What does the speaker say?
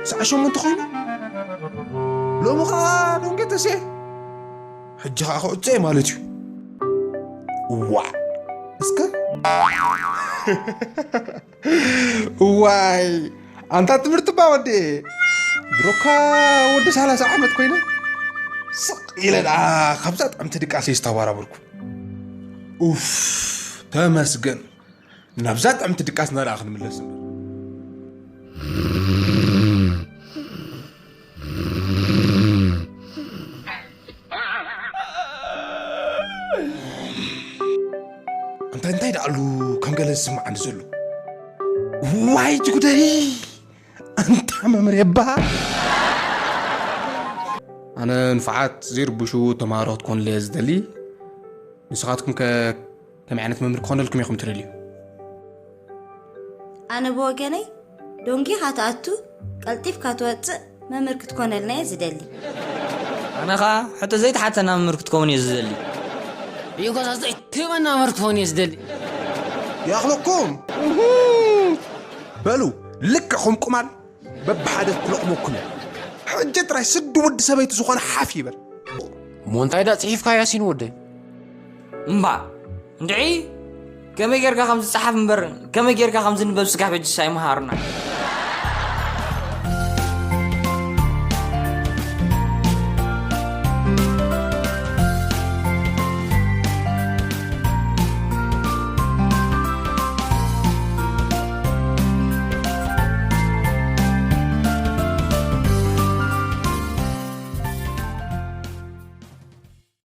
ሰዓ ሸሞንተ ኮይኑ ሎሚ ከዓ ዶንጌ ተስኤ ሕጂ ከዓ ክዕፀ ማለት እዩ። ዋ እስከ ዋይ ኣንታ ትምህርቲ ባ ወዲ ድሮካ ወዲ ሰላሳ ዓመት ኮይነ ስቕ ኢለ ደኣ ካብዛ ጥዕምቲ ድቃሰይ ዝተባራበርኩ። ኡፍ ተመስገን። ናብዛ ጥዕምቲ ድቃስና ደኣ ክንምለስ እምበር። እንታይ እንታይ ደኣሉ ከም ገለ ዝስምዓኒ ዘሎ። ዋይ ጅጉደይ ኣንታ መምህር የባ። ኣነ ንፉዓት ዘይርብሹ ተምሃሮ ክትኮኑለይ ዝደሊ። ንስኻትኩም ከ ከመይ ዓይነት መምህር ክኾነልኩም ኢኹም ትደልዩ? ኣነ ብወገነይ ዶንጌኻ ትኣቱ ቀልጢፍካ ትወፅእ መምህር ክትኮነልና እየ ዝደሊ። ኣነ ኸዓ ሕቶ ዘይተሓተና መምህር ክትከውን እየ ዝደሊ። ይጎዛ ዘይትህበና መምህር ክትኸውን እየ ዝደሊ። ይኣኽለኩም። በሉ ልክዕኹም ቁማል በብሓደ ክለቕመኩም እየ። ሕጂ ጥራይ ስዲ ወዲ ሰበይቲ ዝኾነ ሓፍ ይበል። እሞ እንታይ ዳ ፅሒፍካ ያሲን ወደይ? እምባ እንድዒ ከመይ ጌርካ ከም ዝፀሓፍ እምበር ከመይ ጌርካ ከም ዝንበብ ስጋብ ሕጂ ሳይመሃሩና።